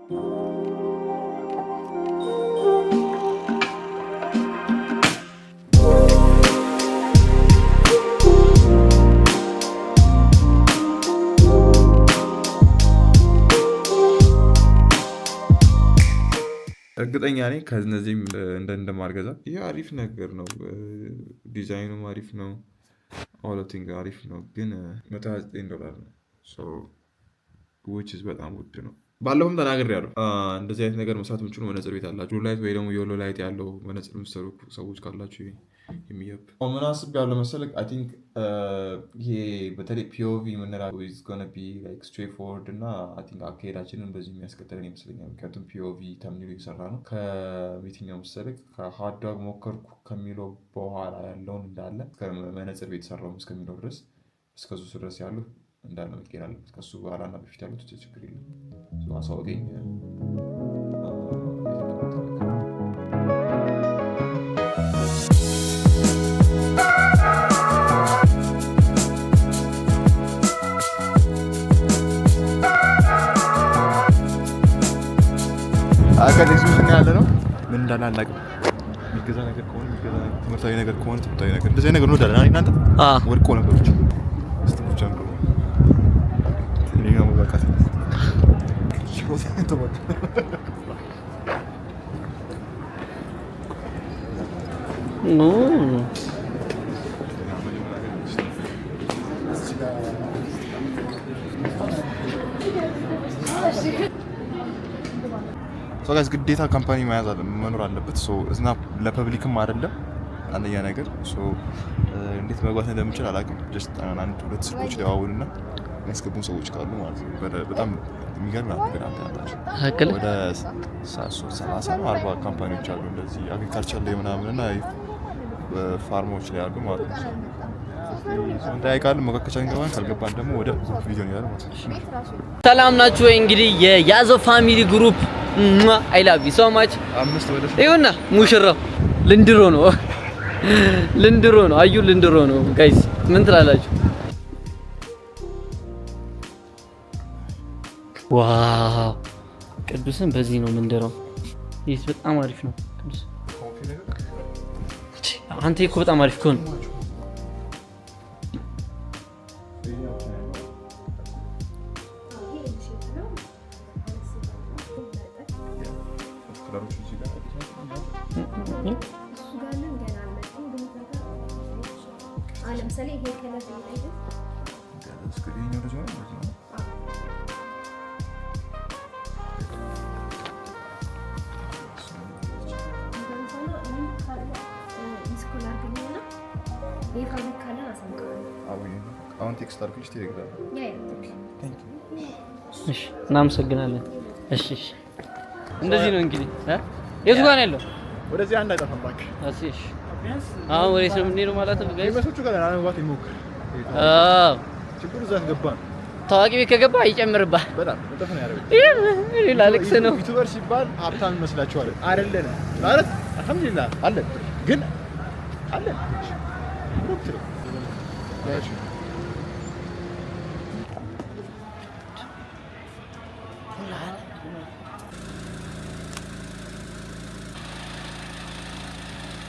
እርግጠኛ ነኝ ከእነዚህም እንደማልገዛ። ይህ አሪፍ ነገር ነው። ዲዛይኑም አሪፍ ነው። All thing አሪፍ ነው፣ ግን $129 ነው፣ which is በጣም ውድ ነው። ባለፈውም ተናግሬያለሁ። እንደዚህ አይነት ነገር መስራት የምችሉ መነጽር ቤት አላችሁ፣ blue light ወይ ደግሞ yellow light ያለው መነጽር የምትሰሩ ሰዎች ካላችሁ የሚየብ ምን አስቤያለሁ መሰለህ? I think ይሄ በተለይ POV የምንለው is gonna be like straightforward እና I think አካሄዳችንን በዚህ የሚያስቀጥለን ይመስለኛል። ምክንያቱም POV thumbnail ኡ እየሰራ ነው። ከየትኛው መሰለህ? ከ hot dog ሞከርኩ ከሚለው በኋላ ያለውን እንዳለ መነጽር ቤት ሰራው እስከሚለው ድረስ፣ እስከ ሱ ድረስ ያሉ እንዳለ መቀየር አለበት። ከሱ በኋላ እና በፊት ያሉት ችግር የለም። አሳውቀኝ። ኤግዚቢሽን ያለ ነው። ምን እንዳለ አናውቅም። የሚገዛ ነገር ከሆነ የሚገዛ ነገር፣ ትምህርታዊ ነገር ከሆነ ትምህርታዊ ነገር፣ እንደዚህ ነገር እንወዳለን። እናንተ ወድቆ ነገሮች እስቲ ብቻ ነው። እኔ ነው በቃ። No. So guys፣ ግዴታ company መያዝ መኖር አለበት። So እዝና ለ public ም አይደለም አንደኛ ነገር። So እንዴት መግባት እንደምችል አላውቅም። Just አንድ ሁለት ስልኮች ደዋውልና የሚያስገቡን ሰዎች ካሉ ማለት ነው። በጣም የሚገርም ነገር አንተ ያላቸው ወደ 30 ነው 40 company ዎች አሉ እንደዚህ agriculture ላይ ምናምን እና farm ኦች ላይ ያሉ ማለት ነው። እንጠያይቃለን። መካከቻ እንገባን፣ ካልገባን ደግሞ ወደ ቪዲዮ እንሄዳለን ማለት ነው። ሰላም ናችሁ ወይ? እንግዲህ የያዘው family group፣ I love you so much። አምስት ወደ ይኸውና ሙሽራው ልንድሮ ነው፣ ልንድሮ ነው፣ አዩ ልንድሮ ነው። Guys፣ ምን ትላላችሁ? Wow፣ ቅዱስን በዚህ ነው ምንድረው። ይህ በጣም አሪፍ ነው። ቅዱስ አንተ እኮ በጣም አሪፍ እኮ ነው። ከለሮቹ እዚህ ጋር እሱ ጋር ግን ገና አልመጣም። ግን እዛ ጋር አሁን ለምሳሌ ይሄ color ይሄ ይሄኛው ልጅ ነው እንደዚህ ነው። Missed call አድርግልኝና ይሄ fabric ካለን አሳውቅሃለሁ። አሁን text አድርግልሽ ቴሌግራም። Yeah. እሺ፣ እናመሰግናለን። እሺ፣ እንደዚህ ነው እንግዲህ እ የቱ ጋር ነው ያለው? ወደዚህ አንድ አይጠፋም እባክህ። እሺ፣ አሁን ወዴት ነው የምንሄደው ማለት ነው guys? ፌመሶቹ ጋር ላለመግባት ይሞክር። አዎ። ችግሩ እዛ ገባ ነው። ታዋቂ ቤት ከገባ ይጨምርባል። በጣም እጥፍ ነው ያደረገው። እኔ ላለቅስ ነው። YouTuber ሲባል ሀብታም ይመስላችኋል? አይደለም ማለት አልሐምዱሊላህ አለን፣ ግን አለን። እሺ።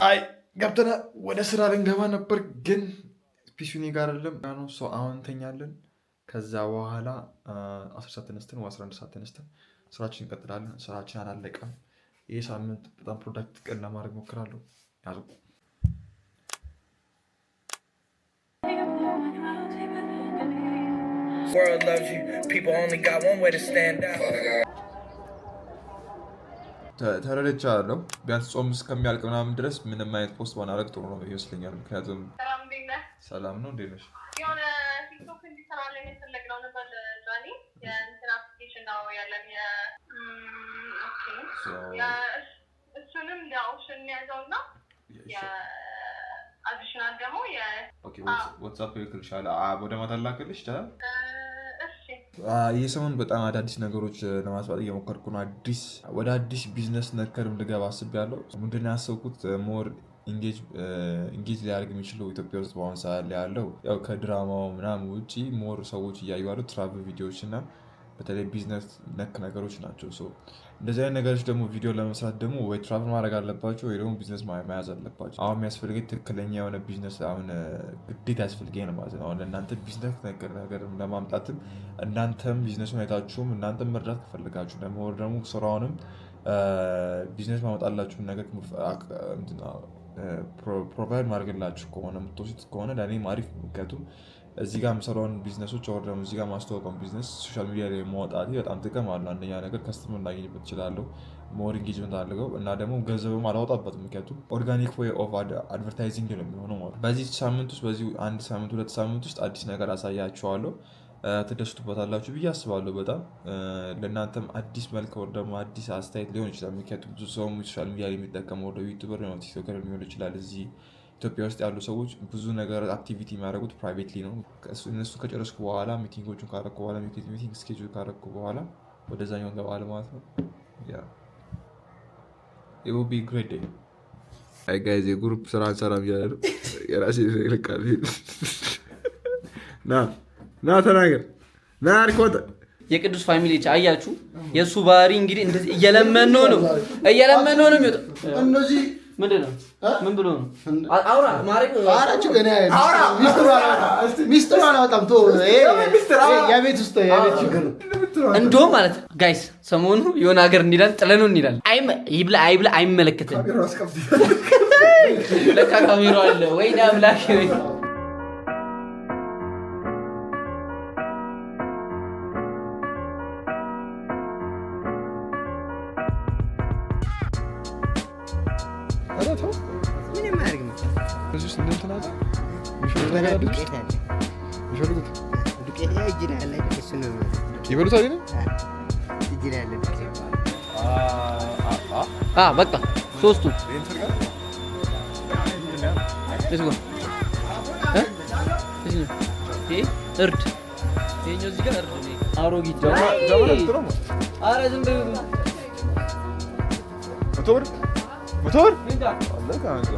አይ ገብተና ወደ ስራ ልንገባ ነበር፣ ግን PC ው እኔ ጋር አይደለም ነው። So አሁን እንተኛለን። ከዛ በኋላ 10 ሰዓት ተነስተን ወይ 11 ሰዓት ተነስተን ስራችን እንቀጥላለን። ስራችን አላለቀም። ይህ ሳምንት በጣም productive ቀን ለማድረግ ሞክራለሁ። ያዙ። World loves you. People only got one way to stand out. ተረድቻለሁ። ቢያንስ ጾም እስከሚያልቅ ምናምን ድረስ ምንም አይነት post ባናደርግ ጥሩ ነው ይመስለኛል። ምክንያቱም ሰላም፣ እንዴት ነህ? ሰላም ነው። እንዴት ነሽ? የሆነ ቲክቶክ እንዲሰራልን የፈለግነው ነበር ጃኒ። የእንትን application ነው ያለን okay። እሱንም እንደ option እንያዘው እና የ additional ደግሞ WhatsApp እልክልሻለሁ። ወደ ማታ ላክልሽ ይቻላል? እሺ። ይህ ሰሞን በጣም አዳዲስ ነገሮች ለማስፋት እየሞከርኩ ነው። አዲስ ወደ አዲስ ቢዝነስ ነገርም ልገባ አስቤያለሁ። ምንድን ነው ያሰብኩት? More engage ሊያደርግ የሚችለው ኢትዮጵያ ውስጥ በአሁን ሰዓት ላይ ያለው ያው ከድራማው ምናምን ውጪ more ሰዎች እያዩ ያሉት travel ቪዲዮዎች እና በተለይ ቢዝነስ ነክ ነገሮች ናቸው። So እንደዚህ አይነት ነገሮች ደግሞ ቪዲዮ ለመስራት ደግሞ ወይ travel ማድረግ አለባቸው ወይ ደግሞ ቢዝነስ መያዝ አለባቸው። አሁን የሚያስፈልገኝ ትክክለኛ የሆነ ቢዝነስ አሁን ግዴታ ያስፈልገኝ ነው ማለት ነው። አሁን ለእናንተ ቢዝነስ ነገር ለማምጣትም እናንተም ቢዝነሱን አይታችሁም እናንተም መርዳት ከፈለጋችሁ ደግሞ ወይ ደግሞ ስራውንም ቢዝነስ ማመጣላችሁን ነገር provide ማድረግላችሁ ከሆነ፣ የምትወስዱት ከሆነ ለእኔም አሪፍ ነው። ምክንያቱም እዚህ ጋር የምሰራውን ቢዝነሶች or ደግሞ እዚህ ጋር ማስተዋወቀውን ቢዝነስ social media ላይ ማውጣቴ በጣም ጥቅም አለው። አንደኛ ነገር customer ላገኝበት እችላለሁ፣ more engagement አድርገው እና ደግሞ ገንዘብም አላወጣበትም። ምክንያቱም organic way of advertising ነው የሚሆነው ማለት ነው። በዚህ ሳምንት ውስጥ፣ በዚህ አንድ ሳምንት 2 ሳምንት ውስጥ አዲስ ነገር አሳያችኋለሁ። ትደሰቱበታላችሁ ብዬ አስባለሁ። በጣም ለእናንተም አዲስ መልክ ወይ ደግሞ አዲስ አስተያየት ሊሆን ይችላል። ምክንያቱም ብዙ ሰውም social media ላይ የሚጠቀመው ወደ YouTuber ነው፣ TikToker ሊሆን ይችላል። እዚህ ኢትዮጵያ ውስጥ ያሉ ሰዎች ብዙ ነገር activity የሚያደርጉት privately ነው። እነሱ ከጨረስኩ በኋላ፣ meeting ኦቹን ካረኩ በኋላ፣ meeting schedule ካረኩ በኋላ ወደዛኛው እንገባለን ማለት ነው። Yeah, it will be great day. አይ guys፣ የ group ስራ አንሰራም እያለ ነው። የራሴ ይልቃል። ና ና ተናገር፣ ና አርኮተ። የቅዱስ family አያችሁ፣ የእሱ ባህሪ እንግዲህ እንደዚህ እየለመነው ነው፣ እየለመነው ነው የሚወጣው። እነዚህ ምንድን ነው? ምን ብሎ ነው? አውራ ማድረግ። ኧረ ችግር እኔ ሚስጥሩ አላወጣም። ተወው። ይሄ የቤት ውስጥ የቤት ችግር ነው። እንደውም ማለት guys ሰሞኑ የሆነ ሀገር እንሄዳለን፣ ጥለነው እንሄዳለን። ይብላ አይብላ አይመለከትም። ለካ ካሜራው አለ። ወይኔ አምላክ ወይ። ኧረ ተው። ምንም አያደርግም። እዚህ ውስጥ እንደ እንትን አለ የሚፈልጉት ነገር አለ ዱቄት አለ። የሚፈልጉት ዱቄት ያው እጅ ላይ ያለ አይደል? እሱ ነው። ይበሉታል አይደል? እጅ ላይ ያለ ዱቄት። አ በቃ ሶስቱ። Let's go. እ? የትኛው? ይሄ እርድ፣ ይሄኛው እዚህ ጋር እርድ ነው። አሮጊት። ኧረ ዝም በይው። 100 ብር፣ 100 ብር። እንጃ። አለ ከአንተ።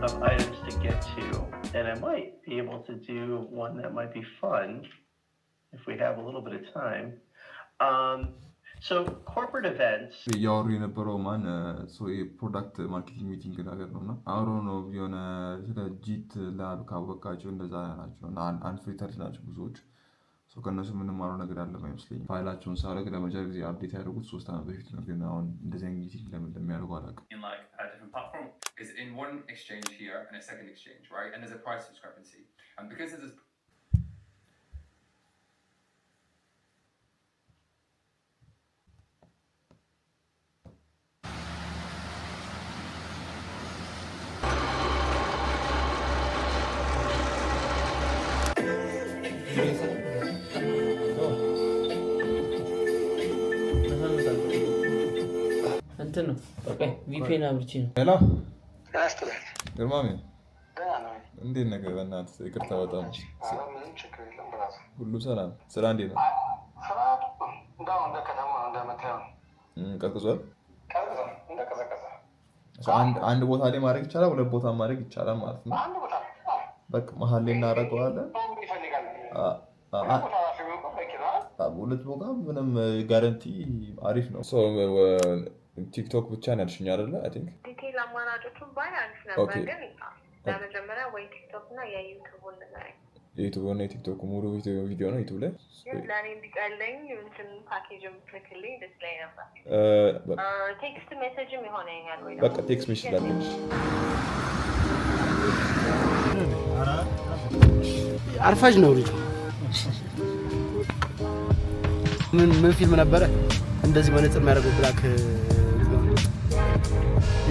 Of items to get to, and I might be able to do one that might be fun if we have a little bit of time. So corporate events. እያወሩ የነበረው ማን የ product marketing meeting ነገር ነው እና አብሮ ነው የሆነ ስለ GitLab ካወቃቸው እንደዛ ናቸው እና unfiltered ናቸው ብዙዎቹ። So ከእነሱ የምንማረው ነገር ያለ አይመስለኝም። ፋይላቸውን ሳደርግ ለመጀመሪያ ጊዜ update ያደረጉት 3 ዓመት በፊት ነው። ግን አሁን እንደዚህ አይነት meeting ለምን እንደሚያደርጉ አላውቅም። In like a different platform is in one exchange here and a second exchange, right? And there's a price discrepancy. And because there's this እንትን ነው VPN አብርቼ ነው። Hello ግርማሜ፣ እንዴት ነህ? በእናትህ ይቅርታ በጣም። ሁሉ ሰላም? ስራ እንዴት ነው? ቀዝቅዟል። አንድ ቦታ ላይ ማድረግ ይቻላል፣ ሁለት ቦታ ማድረግ ይቻላል ማለት ነው። በቃ መሀል ላይ እናደርገዋለን። ሁለት ቦታ ምንም guarantee አሪፍ ነው። ቲክቶክ ብቻ ነው ያልሽኝ አይደለ? I think Detail አማራጮቹን ባይ አሪፍ ነበር፣ ግን ለመጀመሪያ ወይ ቲክቶክ እና የዩቱቡን ንገረኝ። የዩቱብ እና የቲክቶክ ሙሉ ቪዲዮ ነው ዩቱብ ላይ። ግን ለእኔ እንዲቀለኝ እንትን ፓኬጅ የምትልክልኝ ደስ ላይ ነበር። Text message ም ይሆነኛል ወይ? በቃ text message ላድርግልሽ። አርፋጅ ነው ልጁ። ምን ምን ፊልም ነበረ እንደዚህ መነጽር የሚያደርገው black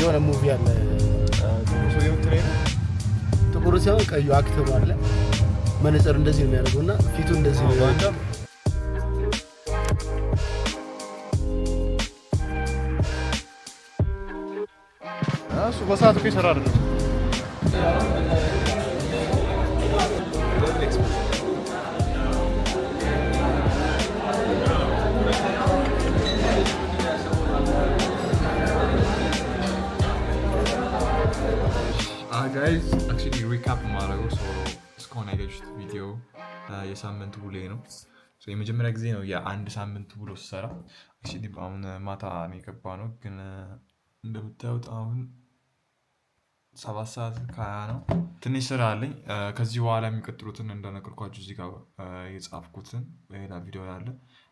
የሆነ movie አለ። ጥቁሩ ሳይሆን ቀዩ actor ኡ አለ። መነጽር እንደዚህ ነው የሚያደርገው እና ፊቱ እንደዚህ ነው። እሱ በሰዓት እኮ ይሰራ አይደለም። የሳምንት ውሎዬ ነው። የመጀመሪያ ጊዜ ነው የአንድ ሳምንት ውሎ ስሰራ። Actually አሁን ማታ ነው የገባነው፣ ግን እንደምታዩት አሁን 7 ሰዓት ከ20 ነው። ትንሽ ስራ አለኝ። ከዚህ በኋላ የሚቀጥሉትን እንደነገርኳችሁ እዚህ ጋር የጻፍኩትን፣ ሌላ ቪዲዮ አለ፣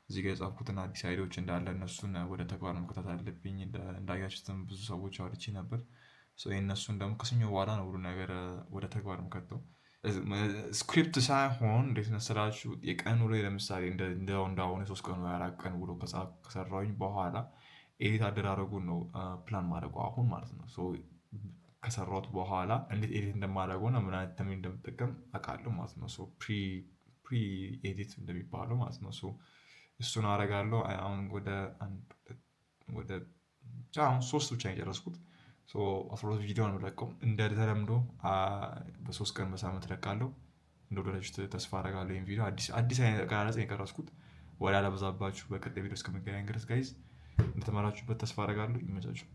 እዚህ ጋር የጻፍኩትን አዲስ idea ዎች እንዳለ እነሱን ወደ ተግባር መክተት አለብኝ። እንዳያችሁትም ብዙ ሰዎች አውርቼ ነበር። የእነሱን ደግሞ ከሰኞ በኋላ ነው ሁሉ ነገር ወደ ተግባር የምከተው። Script ሳይሆን እንዴት መሰላችሁ፣ የቀን ውሎ ለምሳሌ እንዳሁኑ የ3 ቀን ወይ 4 ቀን ውሎ ከሰራሁኝ በኋላ edit አደራረጉን ነው ፕላን ማድረጉ አሁን ማለት ነው። ከሰራሁት በኋላ እንዴት edit እንደማደርገው እና ምን አይነት thumbnail እንደምጠቀም አውቃለሁ ማለት ነው። Pre edit እንደሚባለው ማለት ነው። እሱን አደርጋለሁ። አሁን ወደ አሁን ሶስት ብቻ የጨረስኩት፣ 12 ቪዲዮ ነው የምለቀው። እንደ ተለምዶ በ3 ቀን በሳምንት እለቃለሁ። እንደወደዳችሁት ተስፋ አደርጋለሁ። ይህን ቪዲዮ አዲስ አይነት አቀራረጽ የቀረጽኩት። ወደ አላበዛባችሁ፣ በቀጣይ ቪዲዮ እስከምንገናኝ ድረስ guys እንደተማራችሁበት ተስፋ አደርጋለሁ። ይመቻችሁ።